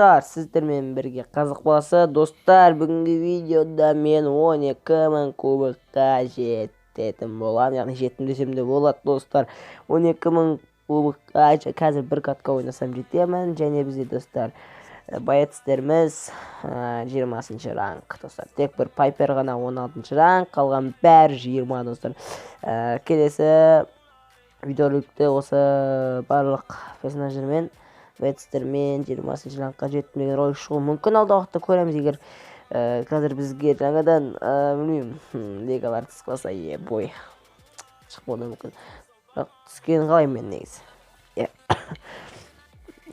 Достар, сіздермен бірге Қазақ баласы. Достар, бүгінгі видеода мен 12 000 кубокқа жететін боламын. Яғни жеттім десем де болады, достар. 12 000 кубокқа қазір бір катка ойнасам жетемін. Және бізде, достар, боецтеріміз 20 ранг, достар. Тек бір Пайпер ғана 16 ранг, қалған бәрі 20, достар. Келесі видеороликте осы барлық персонаждармен, боецтермен 20 рангқа жеттім деген ролик шығуы мүмкін. Алдағы уақытта көреміз, егер қазір бізге жаңадан, білмеймін, легалар түсіп қалса, бой шықпауы да мүмкін. Бірақ түскенін қалаймын мен негізі.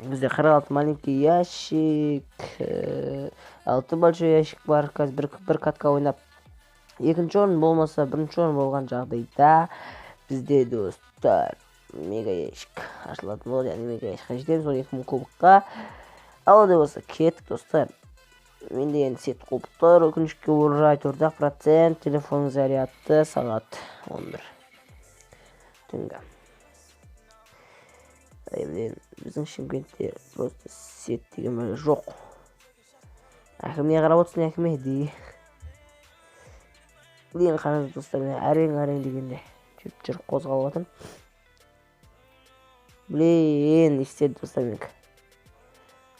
Бізде 46 маленький ящик, 6 большой ящик бар. Қазір бір катка ойнап, екінші орын болмаса, бірінші орын болған жағдайда бізде, достар, мега ящик ашылатын болады. Яғни мега ящикқа жетеміз, 12 000 кубокқа. Ал ондай болса, кеттік, достар. Менде енді сет қуып тұр, өкінішке орай, 4%, телефон зарядты, сағат 11 түнгі. Блин, біздің Шымкентте просто сет деген бәле жоқ. Әкіміне қарап отырсың, әкіме дей. Блин, қараңыз, достар, мен әрең әрең дегенде жүріп жүріп қозғалып жатырмын. Блин, не істеді, достар, менікі?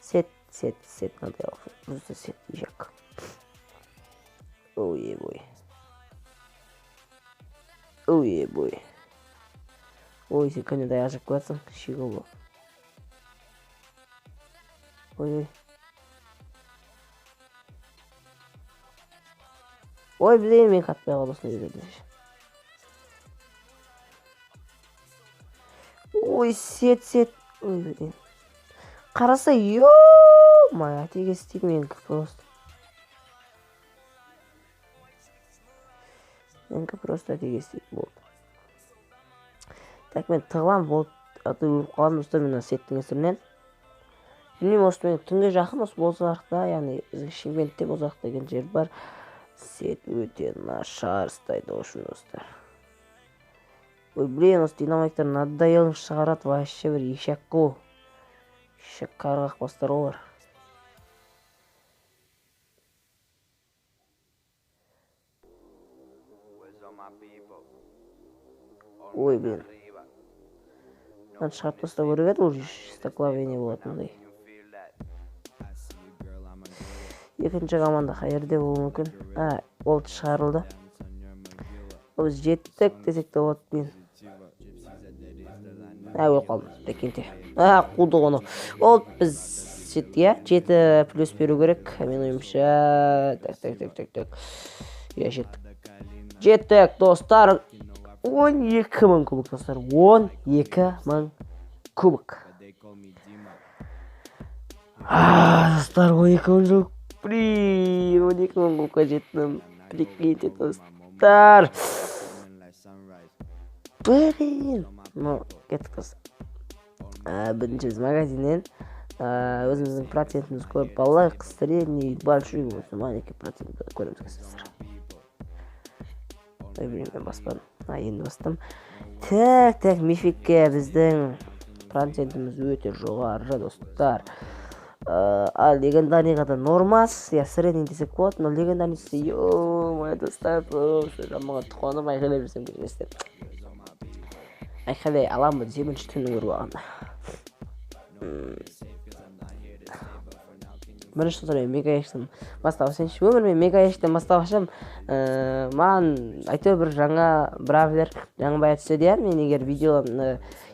Сет, сет, сет, мынандай просто сет ешек. Ой, ой. Ой, ой. Ой, сен күні даяқ жеп қоятсың, шигі бол. Ой, ой. Ой, блин, мен қатпай қалды осындай жерде. Ой, сет, сет. Ой, блин. Қараса, ё-моё, әтеге істейді менікі просто. Менікі просто әтеге істейді, болды. Так, мен тығыламын, болды, а то өліп қаламын, достар, мен мына сеттің кесірінен. Білмеймін, осы мен түнге жақын осы Бозарықта, яғни біздің Шымкентте Бозарық деген жер бар. Сет өте нашар ұстайды, в общем, достар. Ой, блин, осы динамиктер надоелін шығарады, вообще бір ешек қой. Ешек қарғақ бастар олар. Ой, блин. Мынаны шығарып тастау керек еді, уже столкновение болатындай. Екінші команда қай жерде болуы мүмкін? А, ол шығарылды. Біз жеттік десек те болады, блин. А, өліп қалдым, прикиньте. А, қудық оны. Ол біз жеттік, иә? 7 плюс беру керек, менің ойымша. Так, так, так, так, так. Иә, жеттік. Жеттік, достар. 12 000 кубок, достар. 12 000 кубок. А, достар, 12 000 кубок. Блин, 12 000 кубокқа жеттім. Прикиньте, достар. Блин. Ну, кеттік, достар. Бірінші біз магазиннен өзіміздің процентімізді көріп алайық. Средний, большой, болса, маленький процент көреміз, достар. Ой, блин, мен баспадым. А, енді бастым. Так, так, мификке біздің процентіміз өте жоғары, достар. А легендарныйға да нормас, я средний десек болады, но легендарныйсы, ё-моё, достар, просто жаманға тұқанып айқайлай берсем келместер. Айқайлай аламын ба десем, бірінші түннің көріп алғанда. Бірінші, достар, мен мега ящиктен бастап ашайыншы. Өмір мен мега ящиктен бастап ашамын. Маған әйтеуір бір жаңа бравлер, жаңа бая түседі, иә. Мен егер видео,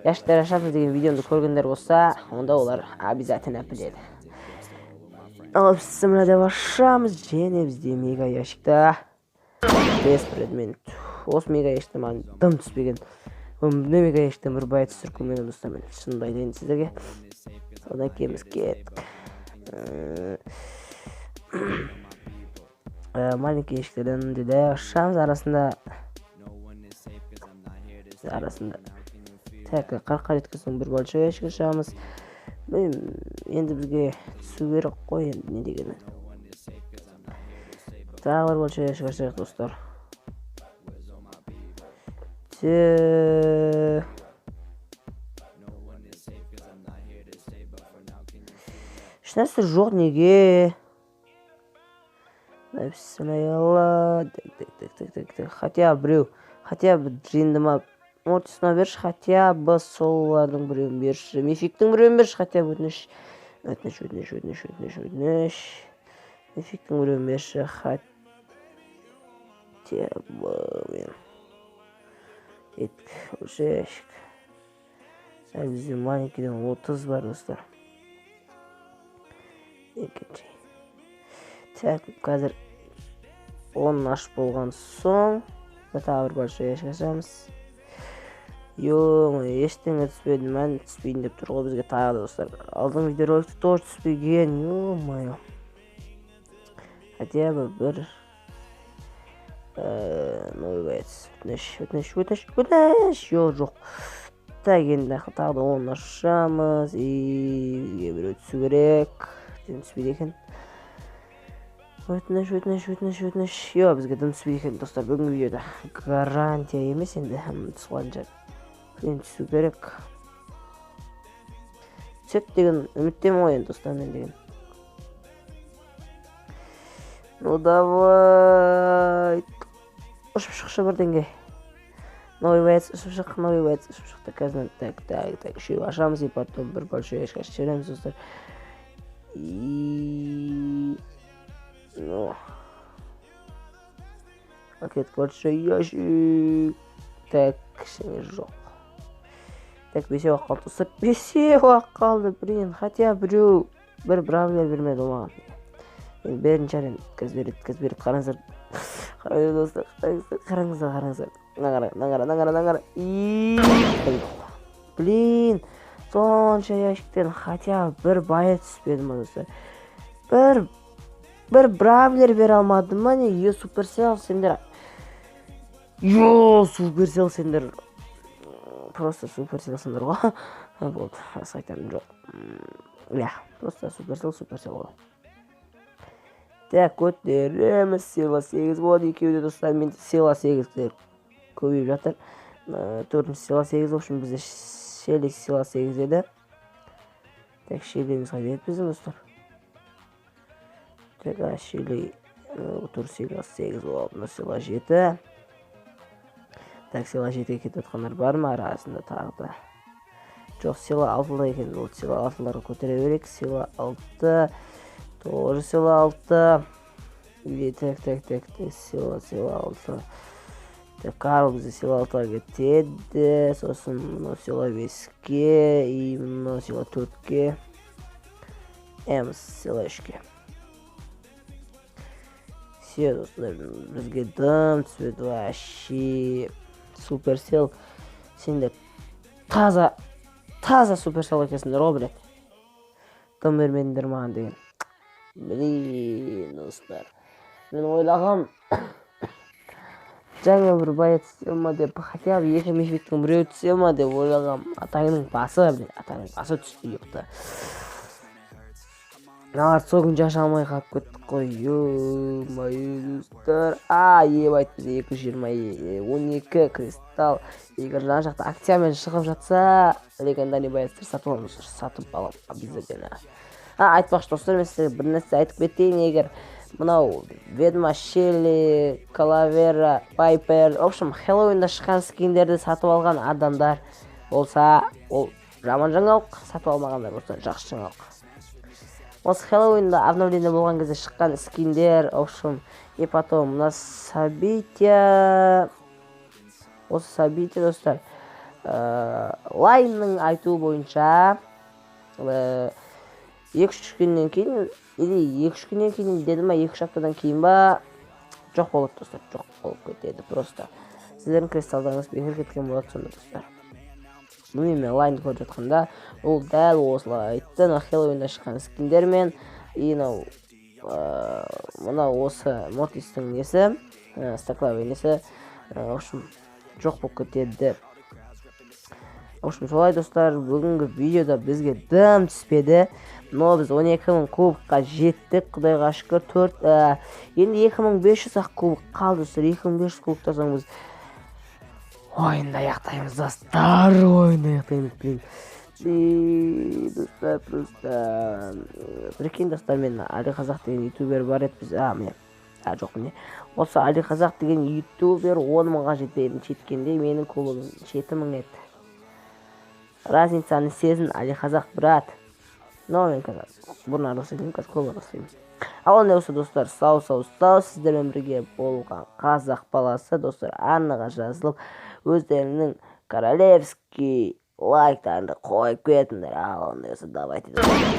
ящиктер ашамыз деген видеомды көргендер болса, онда олар обязательно біледі. Ал бісміллә деп ашамыз. Және бізде мега ящикта 5 предмет. Осы мега ящикте маған дым түспеген. Өмірімде мега ящиктен бір бая түсіріп көрмеген, достар, мен шынымды айтайын сіздерге. Одан кейін біз кеттік. Маленький ящиктерден де ашамыз арасында. Арасында. Так, 40-қа жеткен соң бір большой ящик ашамыз. Білмеймін, енді бізге түсу керек қой, енді не дегенмен. Тағы бір большой ящик ашайық, достар. Үш Ешнәрсе жоқ неге? Алла. Так, так, так, так, так. Хотя бы біреу, хотя бы Джинді ма, Мортисына берші, хотя бы солардың біреуін берші. Мификтің біреуін берші, хотя бы, өтініш. Өтініш, өтініш, өтініш, өтініш, өтініш. Мификтің біреуін берші, хотя бы. Мен. Уже ящик. Әлі бізде маленькийден 30 бар, достар. Екінші. Так, қазір 10 ашып болған соң, тағы бір большой ящик ашамыз. Ё, ештеңе түспеді, мән түспейін деп тұр ғой бізге тағы да, достар. Алдыңғы видеороликте тоже түспеген, ё-моё. Хотя бы бір новый боец. Өтініш, өтініш, өтініш, өтініш. Ё, жоқ. Так, енді тағы да 10 ашамыз. И бізге біреу түсу керек. Түспейді екен. Өтініш, өтініш, өтініш, өтініш. Ё, бізге дым түспейді екен, достар. Бүгінгі видеода гарантия емес енді, түсіп қалатын шығар. Блин, түсу керек. Түседі деген үміттемін ғой енді, достар, мен деген. Ну давай. Ұшып шықшы бірдеңе. Новый боец ұшып шық, новый боец ұшып шықты. Қазір так, так, так, үшеу ашамыз и потом бір большой ящик ашып жібереміз, достар. И ну. Пакет, большой ящик. Так, ештеңе жоқ. Так, бесеу ақ қалды, достар. Бесеу ақ қалды, блин. Хотя біреу бір бравлер бермеді ол маған. Енді беретін шығар енді. Қазір береді, қазір береді. Қараңыздар. Қараңыздар, достар. Қараңыздар, қараңыздар. Мына қара, мына қара, мына қара, мына қара. И блин, сонша ящиктен хотя бір боец түспеді ма, достар? Бір бравлер бере алмады ма, не? Е, Суперсел, сендер. Йо, Суперсел, сендер. Просто Суперселсіңдер ғой. Болды, басқа айтарым жоқ. Иә, просто Суперсел, Суперсел ғой. Так, көтереміз. Сила 8 болады екеуі де, достар. Менде сила 8 көбейіп жатыр. Төртінші сила 8, в общем, бізде Шелли сила 8 еді. Так, Шеллиміз қайда еді біздің, достар? Так, а Шелли тұр, сила 8 болады, мына сила 7. Так, сила 7-ге кетіп жатқандар бар ма арасында тағы да? Жоқ, сила 6-да екен. Ол сила 6-ларға көтере берейік. Сила 6. Тоже сила 6. И так, так, так, так, сила 6. Так, Карл бізде сила 6-ға кетеді. Сосын мынау сила 5-ке, и мынау сила 4-ке. Эмс сила 3-ке. Все, достар, бізге дым түспеді вообще. Суперсел, сендер таза, таза Суперсел екенсіңдер ғой, блядь. Дым бермедіңдер маған деген. Блин, достар. Мен ойлағам, жаңа бір боец түсе ма деп, хотя бы екі мификтің біреуі түсе ма деп ойлағам. Атаңның басы, блин, атаңның басы түсті, ёпта. Мыналар сол күн аша алмай қалып кеттік қой, ё-моё, достар. А, ебать, бізде 220, 12 кристалл. Егер жан жақта акциямен шығып жатса, легендарный боецтер сатып аламыз, сатып аламын обязательно. А, айтпақшы, достар, мен сіздерге бір нәрсе айтып кетейін. Егер мынау Ведьма, Шелли, Калавера, Пайпер, в общем, Хэллоуинда шыққан скиндерді сатып алған адамдар болса, ол жаман жаңалық, сатып алмағандар болса, жақсы жаңалық. Осы Хэллоуинда обновление болған кезде шыққан скиндер, в общем, и потом мына события, осы событие, достар, Лайнның айтуы бойынша, 2-3 күннен кейін, или 2-3 күннен кейін деді ма, 2-3 аптадан кейін ба, жоқ болады, достар, жоқ болып кетеді просто. Сіздердің кристалдарыңыз бекер кеткен болады сонда, достар. Білмеймін, мен Лайнды көріп жатқанда ол дәл осылай айтты. Мына Хэллоуинда шыққан скиндермен и мынау мынау осы Мортистің несі, стаклавый несі, в общем, жоқ болып кетеді. В общем, солай, достар. Бүгінгі видеода бізге дым түспеді, но біз 12 мың кубокқа жеттік, құдайға шүкір. Төрт, енді 2500 ақ кубок қалды, достар. 2500 кубоктан соң біз ойынды аяқтаймыз, достар, ойынды аяқтаймыз. Блин, И достар, просто прикинь, достар, мен Али Қазақ деген ютубер бар еді біз, а, міне, а, жоқ, міне, осы Али Қазақ деген ютубер 10 мыңға жеткенде, менің кубогым 7000 еді. Разницаны сезін, Али Қазақ, брат. Но мен қазір бұрын араласатын едім, қазір көп араласпаймын. Ал ондай болса, достар, сау, сау, сау. Сіздермен бірге болған Қазақ баласы. Достар, арнаға жазылып, өздерінің королевский лайктарыңды қойып кетіңдер. Ал ондай болса, давайте.